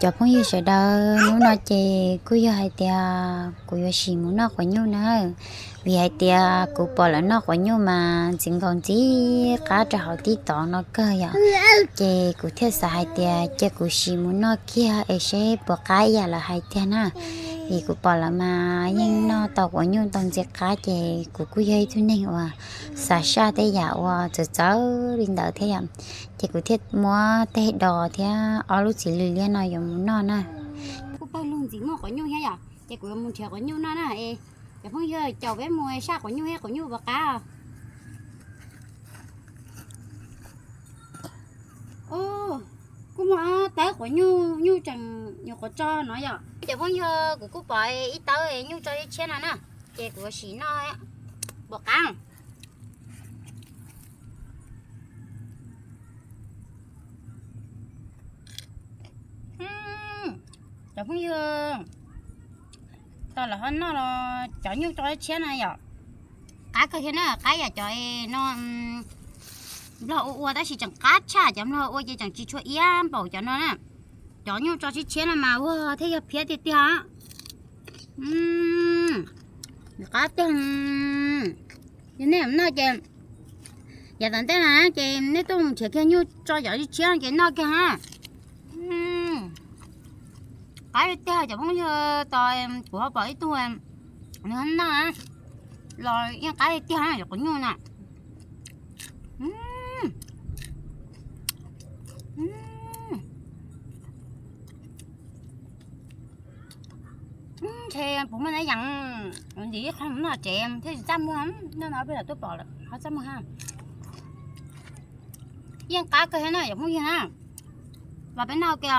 Cov phooj ywg sawv daws, hnub no ces kuj yog hais tias kuv yuav sim mus noj quav nyuj na, vim hais tias kuv pom lawv noj quav nyuj mas ntxim nkaus ntxim qab rau hauv TikTok no kawg yom. Ces kuv thiaj xav hais tias cia kuv sim mus noj kiag es seb puas qab ib yam lawv hais tiag na. Vim kuv pom lawv mas yeej noj tau quav nyuj tau ntxim qab, ces kuv kuj yog ib tug neeg uas xav saj tej yam uas txawv txawv li ntawd thiab yom. Ces kuv thiaj muab tej dos thiab ob lub txiv lws liab no yuav mus noj na. Kuj pawg lug ntxiv muaj quav nyuj thiab yom, ces kuv yuav mus nrhiav quav nyuj noj na. Es cov phooj ywg, caum peb mus saj quav nyuj thiab, quav nyuj puas qab. Kuj muaj ob tawb quav nyuj, nyuj tseem nyuam qhuav tso no yom. Cov phooj ywg, kuv kuj pom ib tawb nyuj tso tshiab tshiab no na, ces kuv yuav sim noj puas qab. Cov phooj ywg, tau lawv ho noj los cov nyuj tso tshiab no yom, qab kawg thiab na, qab yam cov no nplog ua ua tab sis tseem qab tshaj, cov nplog ua ces tseem tsis tshua iab npaum cov no na. Cov nyuj tso tshiab tshiab no mas ua thiab yog phiab tiag tiag. Qab tiag. Yog nej noj ces yav tom ntej na ces nej tuaj nrhiav kiag nyuj tso cov tshiab tshiab no ces noj kiag ha. Qab tiag tiag cov phooj ywg, tos kuv ho pom ib tug nws noj los yeej qab tiag tiag cov quav nyuj na. Ntshe puas muaj nab yees ntxiv ib qho noj tsev thiab tsis txaj muag, noj no peb lam tuaj pom lawm ho txaj muag ha. Yeej qab kawg thiab na cov phooj ywg na. Los peb noj ua ke.